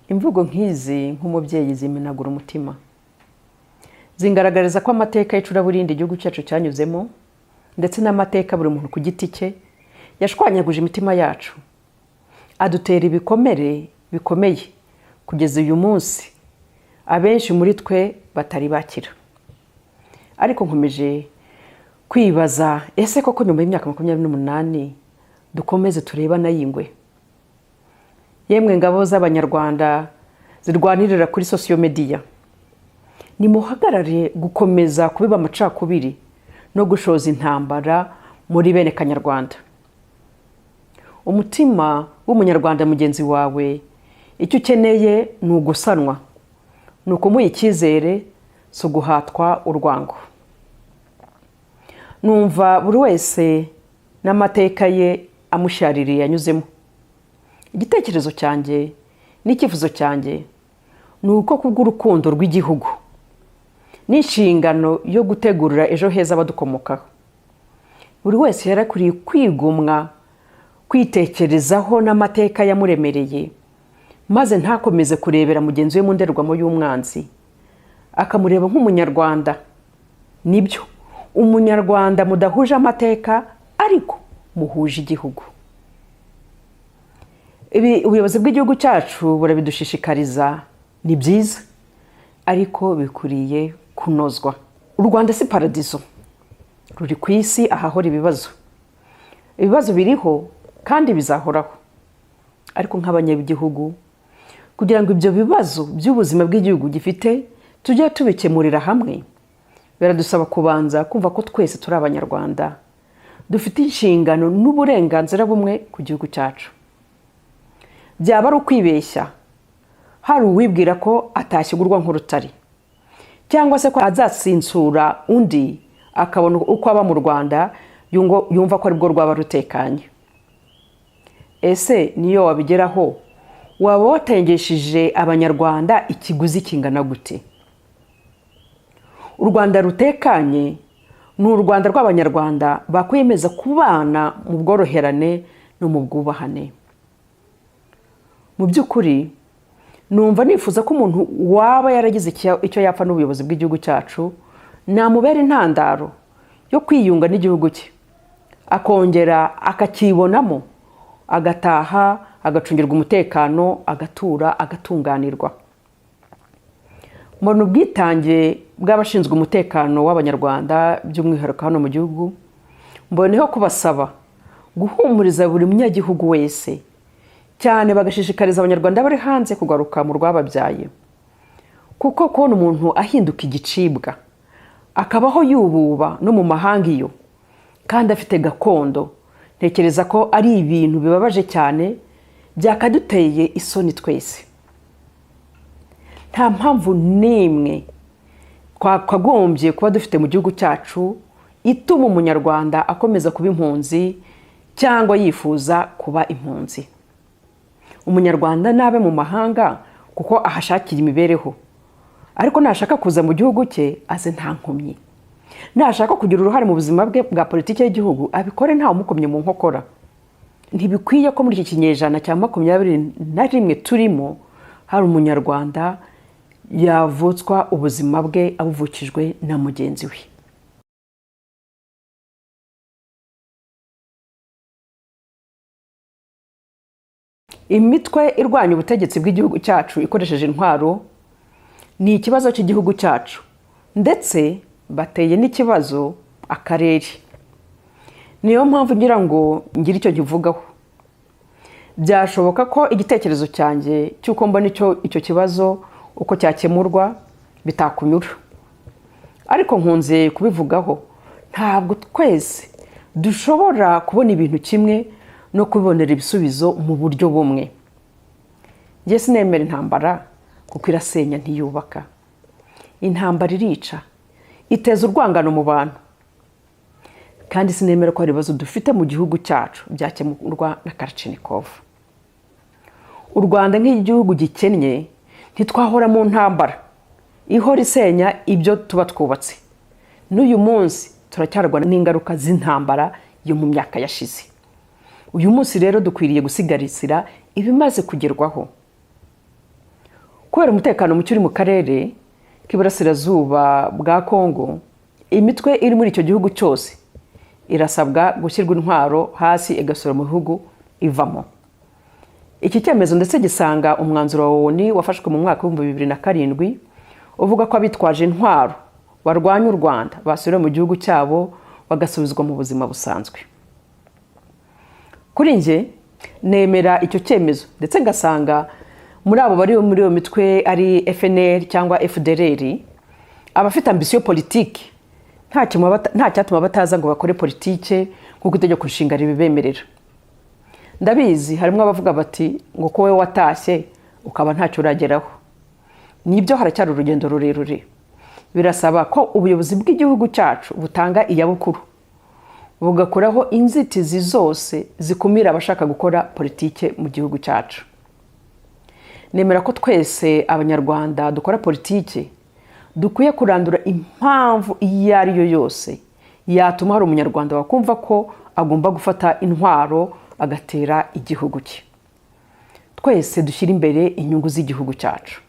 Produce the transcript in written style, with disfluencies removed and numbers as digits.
Imvugo nk'izi, nk'umubyeyi, zimenagura umutima, zingaragariza ko amateka y'icuraburindi igihugu cyacu cyanyuzemo, ndetse n'amateka buri muntu ku giti cye, yashwanyaguje imitima yacu, adutera ibikomere bikomeye kugeza uyu munsi abenshi muri twe batari bakira. Ariko nkomeje kwibaza: ese koko nyuma y'imyaka 28 dukomeze turebana y'ingwe? Yemwe ngabo z'Abanyarwanda zirwanirira kuri social media, nimuhagarare gukomeza kubiba amacakubiri no gushoza intambara muri bene Kanyarwanda. Umutima w'Umunyarwanda mugenzi wawe icyo ukeneye ni ugusanwa, ni ukumuha icyizere, si uguhatwa urwango. Numva buri wese n'amateka ye amushaririye yanyuzemo. Igitekerezo cyanjye n'icyifuzo cyanjye ni uko kubw'urukundo rw'igihugu n'inshingano yo gutegurira ejo heza abadukomokaho, buri wese yarakwiriye kwigomwa kwitekerezaho n'amateka yamuremereye, maze ntakomeze kurebera mugenzi we mu ndorerwamo y'umwanzi, akamureba nk'Umunyarwanda. Nibyo, Umunyarwanda mudahuje amateka ariko muhuje igihugu. Ibi ubuyobozi bw'igihugu cyacu burabidushishikariza, ni byiza, ariko bikwiriye kunozwa. U Rwanda si paradizo, ruri ku isi ahahora ibibazo. Ibibazo biriho kandi bizahoraho, ariko nk'abanyagihugu, kugira ngo ibyo bibazo by'ubuzima bw'igihugu gifite tujye tubikemurira hamwe, biradusaba kubanza kumva ko twese turi Abanyarwanda, dufite inshingano n'uburenganzira bumwe ku gihugu cyacu. Byaba ari ukwibeshya hari uwibwira ko atashyigurwa nk'urutare, cyangwa se ko azasinsura undi akabona uko aba mu Rwanda, yumva ko aribwo rwaba rutekanye. Ese niyo wabigeraho, waba watengesheje Abanyarwanda ikiguzi kingana gute? U Rwanda rutekanye ni u Rwanda rw'Abanyarwanda bakwiyemeza kubana mu bworoherane no mu bwubahane. Mu by'ukuri, numva nifuza ko umuntu waba yaragize icyo yapfa n'ubuyobozi bw'igihugu cyacu namubera intandaro yo kwiyunga n'igihugu cye, akongera akakibonamo, agataha, agacungirwa umutekano, agatura, agatunganirwa. Mbona ubwitange bw'abashinzwe umutekano w'Abanyarwanda, by'umwihariko hano mu gihugu, mboneho kubasaba guhumuriza buri munyagihugu wese, cyane bagashishikariza Abanyarwanda bari hanze kugaruka mu rwababyaye, kuko kubona umuntu ahinduka igicibwa, akabaho yububa no mu mahanga iyo kandi afite gakondo, ntekereza ko ari ibintu bibabaje cyane, byakaduteye isoni twese. Nta mpamvu n'imwe twakagombye kuba dufite mu gihugu cyacu ituma Umunyarwanda akomeza kuba impunzi cyangwa yifuza kuba impunzi. Umunyarwanda nabe mu mahanga kuko ahashakira imibereho, ariko nashaka kuza mu gihugu cye aze nta nkomyi. Nashaka kugira uruhare mu buzima bwe bwa politiki y'igihugu, abikore ntawe umukomye mu nkokora. Ntibikwiye ko muri iki kinyejana cya 21 turimo hari Umunyarwanda yavutswa ubuzima bwe abuvukijwe na mugenzi we. Imitwe irwanya ubutegetsi bw'igihugu cyacu ikoresheje intwaro ni ikibazo cy'igihugu cyacu, ndetse bateye n'ikibazo akarere. Niyo mpamvu ngira ngo ngire icyo nkivugaho. Byashoboka ko igitekerezo cyanjye cy'uko mbona icyo kibazo uko cyakemurwa bitakunyura, ariko nkunze kubivugaho. Ntabwo twese dushobora kubona ibintu kimwe no kubibonera ibisubizo mu buryo bumwe. Njye sinemera intambara, kuko irasenya, ntiyubaka. Intambara irica, iteza urwangano mu bantu, kandi sinemera ko hari ibibazo dufite mu gihugu cyacu byakemurwa na kalachnikov. U Rwanda nk'igihugu gikennye ntitwahora mu ntambara ihora isenya ibyo tuba twubatse. N'uyu munsi turacyarwana n'ingaruka z'intambara yo mu myaka yashize. Uyu munsi rero dukwiriye gusigasira ibimaze kugerwaho. Kubera umutekano muke uri mu karere k'iburasirazuba bwa Kongo, imitwe iri muri icyo gihugu cyose irasabwa gushyirwa intwaro hasi, igasubira mu bihugu ivamo. Iki cyemezo ndetse gisanga umwanzuro wa ONU wafashwe mu mwaka w'2007 uvuga ko abitwaje intwaro barwanya u Rwanda basubira mu gihugu cyabo, bagasubizwa mu buzima busanzwe. Kuri njye, nemera icyo cyemezo, ndetse ngasanga muri abo bari muri iyo mitwe, ari FNL cyangwa FDLR, abafite ambition politique, nta cyatuma bataza ngo bakore politike nk'uko itegeko nshinga ribibemerera. Ndabizi, harimo abavuga bati ngo ko wowe watashye ukaba ntacyo urageraho. Nibyo, haracyari urugendo rurerure. Birasaba ko ubuyobozi bw'igihugu cyacu butanga iyabukuru, bugakuraho inzitizi zose zikumira abashaka gukora politike mu gihugu cyacu. Nemera ko twese Abanyarwanda dukora politike dukwiye kurandura impamvu iyo ari yo yose yatuma hari Umunyarwanda wakumva ko agomba gufata intwaro agatera igihugu cye. Twese dushyira imbere inyungu z'igihugu cyacu.